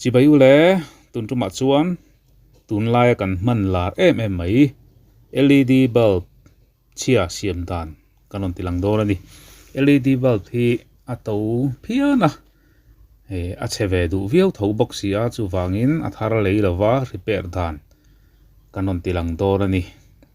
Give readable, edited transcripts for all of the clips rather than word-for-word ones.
Chibai u le, tun tumah chuan tunlaia kan hman lar em em mai led bulb chhia siam dan kan rawn ti lang dawn a ni. Led bulb hi a to phian a, eh a chhe ve duh viau tho bawk si a, chuvangin a thar lei lova repair dan kan rawn ti lang dawn a ni.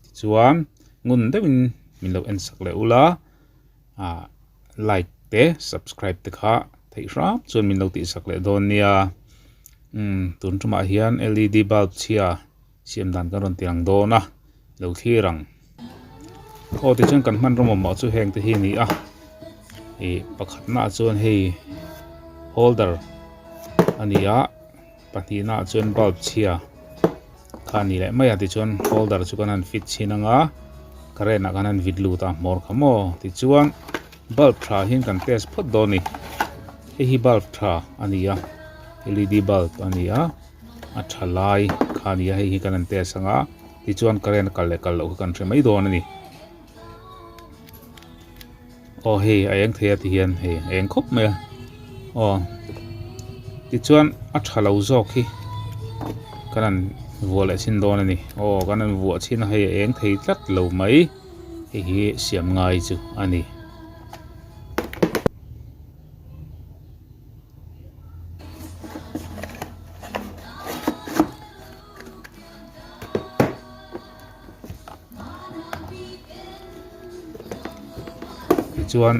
Tichuan ngun deuhin min lo en sak leh ula. ah like te subscribe te kha theih hram chuan min lo tih sak leh dawn nia umm tun tumah hian L E D bulb chhia siam dan kan rawn ti ang dawn a lo thlir ang aw tichuan kan hmanraw mamawh chu heng te hi a ni a ih pakhat naah chuan hei holder a ni a pahnihnaah chuan bulb chhia. Kha a ni leh mai a tichuan holder chu kan han fit chhin anga current ah khan an vit lut a hmawr kha maw tichuan bulb tha hian kan test phawt dawn a ni hei hi bulb tha a ni a L E D bulb a ni a a tha lai kha a ni a hei hi kan han test anga tichuan current a kal leh kal loh kha kan hre mai dawn a ni aw hei a eng thei a ti hian hei a eng khawp mai a aw tichuan a tha lo zawk hi kan han vuah leh chhin dawn a ni aw kan han vuah chhin a hei a eng thei tlat lo mai hei hi siam ngai chu a ni. Tichuan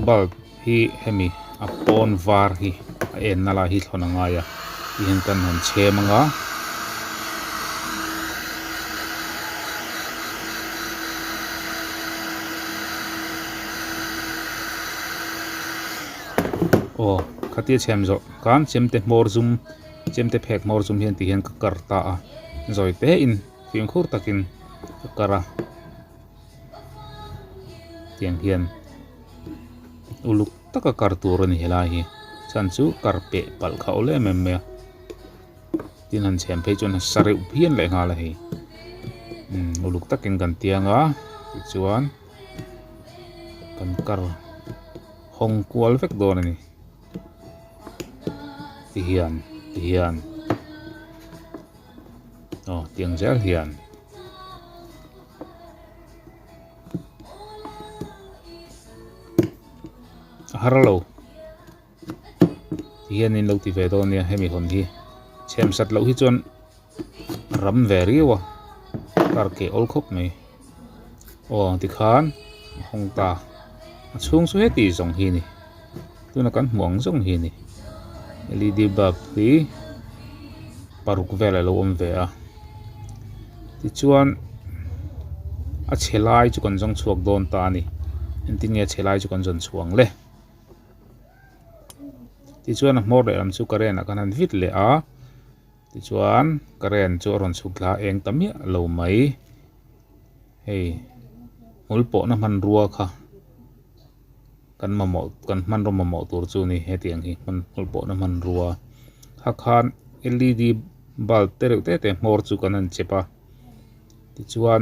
bulb hi hemi a pawn var hi a enna lai hi thlawn a ngai a tihian kan han chhem anga. Aw khatia chhem zawh khan chemte hmawr zum chemte phek hmawr zum hian tihian ka kar ta a zawi te in fimkhur takin ka kar a tiang hian uluk taka kar tur a ni helai hi chhan chu kar peh palh kha awl em em mai a tin han chhem phei chuan a sa reuh phian leh nghal a hei umm uluk takin kan tiang a tichuan kan kar hawng kual vek dawn a ni. Ti hian ti hian aw tiang zel hian a har lo ti hian in lo ti ve dawn nia hemi hawn hi chhem sat loh hi chuan ram ve riau a kar keh awl khawp mai aw tikhan a hawng ta a chhung chu heti zawng hi a ni tuna kan hmuh ang zawng hi a ni L E D bulb hi paruk vel alo awm ve a tichuan a chhe lai chu kan zawng chhuak dawn ta a ni engtin nge a chhe lai chu kan zawn chhuah ang le tichuan a hmawr lehlam chu current ah khan an vit leh a. Tichuan current chu a rawn chhuk thla eng ta miah lo mai hei hmul pawhna hmanrua kha kan mamawh kan hmanraw mamawh tur chu a ni hetiang hi hmul pawhna hmanrua kha khan L E D bulb te reuh te te hmawr chu kan han chep a tichuan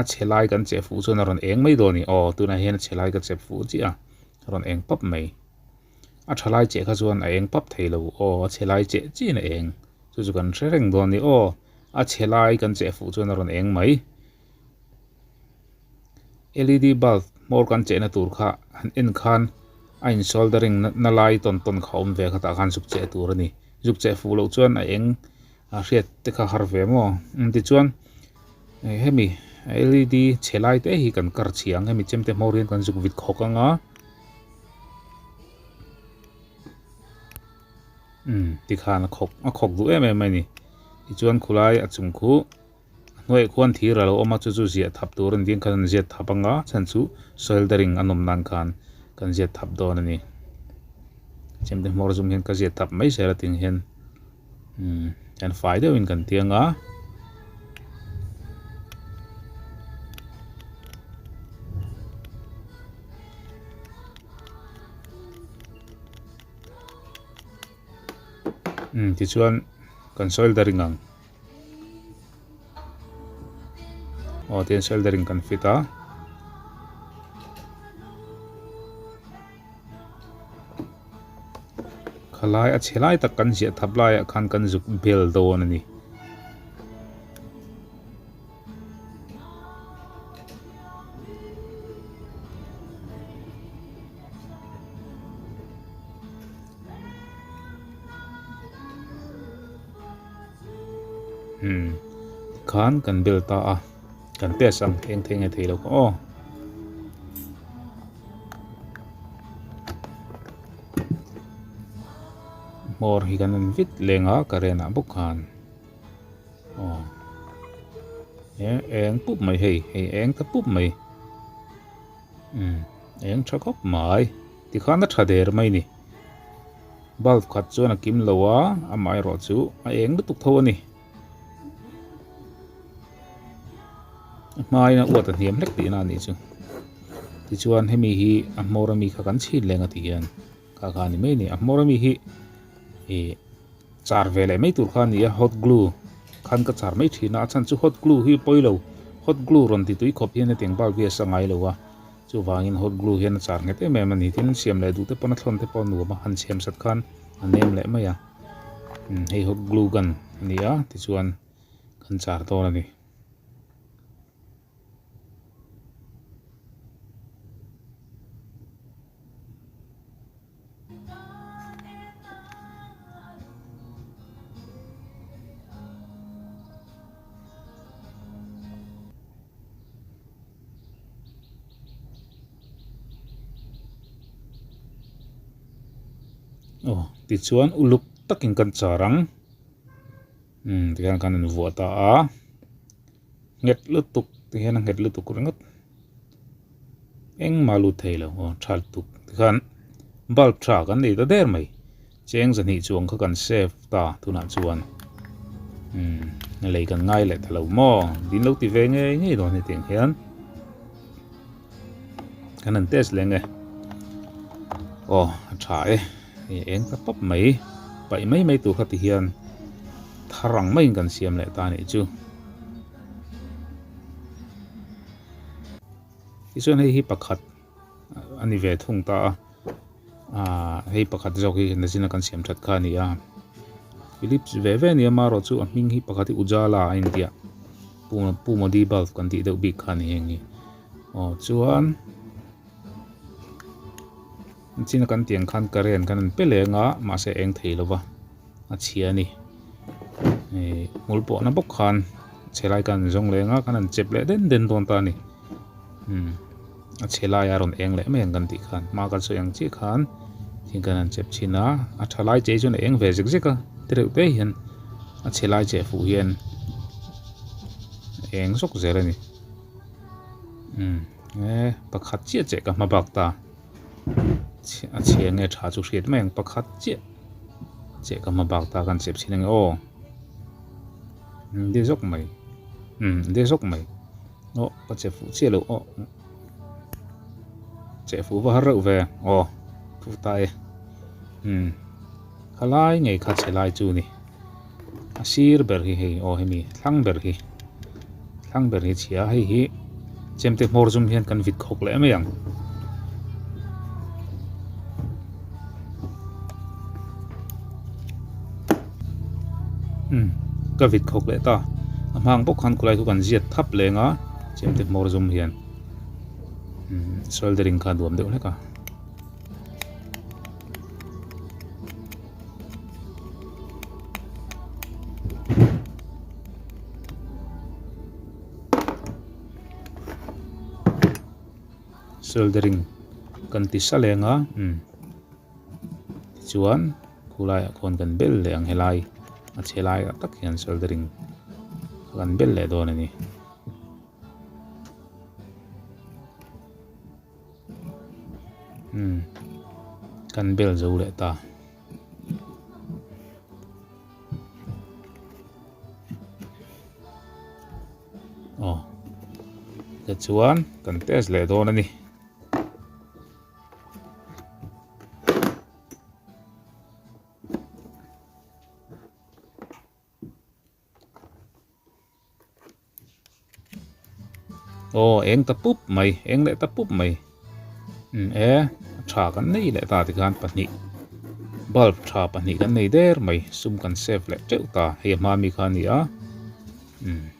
a chhe lai kan cheh fuh chuan a rawn eng mai dawn a ni aw tunah hian a chhe lai ka chep fuh chiah a a rawn eng pap mai. A tha lai cheh kha chuan a eng pap thei lo aw a chhe lai cheh chiin a eng chu chu kan hre reng dawn a ni aw a chhe lai kan cheh fuh chuan a rawn eng mai L E D bulb hmawr kan chehna tur kha han en khan a in soldering na lai tawn tawn kha a awm ve khatah khan zuk cheh tur a ni zuk cheh fuh loh chuan a eng a hriat te kha har ve maw tichuan hemi L E D chhe lai te hi kan kar chhi ang hemi chemte hmawr hian kan zuk vit khawk anga. Umm tikhan a khawk a khawk duh em em mai a ni tichuan khulai a chung khu a hnuaiah khuan thir a lo awm a chu chu ziah thap tur a ni khan an ziat thap anga chhan chu soldering an awm nan khan kan ziat thap dawn a ni chemte hmawr zum hian ka ziat thap mai zel a ting hian umm kan fai deuhin kan tiang a. Umm tichuan kan soldering ang aw tihian soldering kan fit a kha. Khalai a chhe lai tak kan ziah thap laiah khan kan zuk bel dawn a ni. Umm tikhan kan bel ta a kan test ang eng thei nge thei lo kha aw. Hmawr hi kan en vit leng a current ah bawk khan aw e eng pup mai hei hei eng ta pup mai umm eng tha khawp mai tikhan a tha der mai ni bulb khat chuan a kim lo a amaherawh chu a eng lutuk tho a ni. A hmain a uat a hniam hlek tihna a nih chu. Tichuan hemi hi a hmawr ami kha kan chhin leng a ti hian kha kha a ni mai a ni. A hmawr ami hi ih char ve leh mai tur kha a ni a hot glue khan ka char mai thin a, a chhan chu hot glue hi pawi lo hot glue rawn ti tui khawp hian hetiang bulb hi a sa ngai lo a chuvangin hot glue hian a char nghet em em a ni. Tin siam leh duh te pawn a thlawn te pawh a nuam a han chhem sat khan a nem leh mai a. Hei hot glue gun a ni a tichuan kan char dawn a ni. Aw tichuan uluk takin kan char ang umm tikhian kan in vuah ta a nghet lutuk tikhian a nghet lutuk ringawt engmah lut thei lo aw tha lutuk tikhan bulb tha kan nei ta der mai cheng zahnih chuang kha kan save ta tunah chuan umm lei kan ngai leh ta lo maw din lo ti ve ngei ngei dawn hetiang hian. Kan han test leh nge aw a tha e hei eng ta pawp mai paih mai mai tur kha ti hian thar ang maiin kan siam leh ta a nih chu tichuan hei hi pakhat a ni ve thung ta a ah hei pakhat zawk hi nachina kan siam that kha a ni a Philips ve ve a ni a amaherawh chu a hming hi pakhat hi Ujala a intia Pu Modi bulb kan tih deuh bik kha a ni heng hi. Aw chuan china kan tih ang khan current kan an pe leng a mahse a eng thei lo va a chhia a ni ih hmul pawhna bawk khan chhe lai khan an zawng leng a khan an chep leh den den dawn ta a ni umm a chhe lai a rawn eng leh mai ang kan tih khan hma kan sawi ang chiah khan thing kan han chep thin a a tha lai che chuan a eng ve zek zek a tereuh te hian a chhe lai cheh fuh hian a eng zawk zel a ni. Umm e pakhat chiah che ka hma bak ta a chhia nge tha chu hriat mai ang pakhat chiah che ka hma bak ta kan chep chhin ange aw umm de zawk mai umm de zawk mai aw ka che fuh chiah lo aw che fuh va har reuh ve aw fuh ta e umm khalai ngei kha che lai chu ni. A sir ber hi hei aw hemi thlang ber hi thlang ber hi chhia hei hi chemte hmawr zum hian kan vit khawk leh mai ang. Umm ka vit khawk leh ta a hmang bawk khan khulai khu kan ziat thap leng a chemte hmawr zum hian umm soldering kha duam deuh hlek a. Soldering kan ti sa leng a umm tichuan khulaiah khawn kan bel leh ang helai a chhe laiah tak hian soldering kan bel leh dawn a ni. Umm kan bel zo leh ta. Aw tichuan kan test leh dawn a ni. Aw eng ta pup mai eng leh ta pup mai umm e a tha kan nei leh ta tikhan pahnih Bulb tha pahnih kan nei der mai, sum kan save leh teuh ta, hei a hma mi kha a ni a, umm.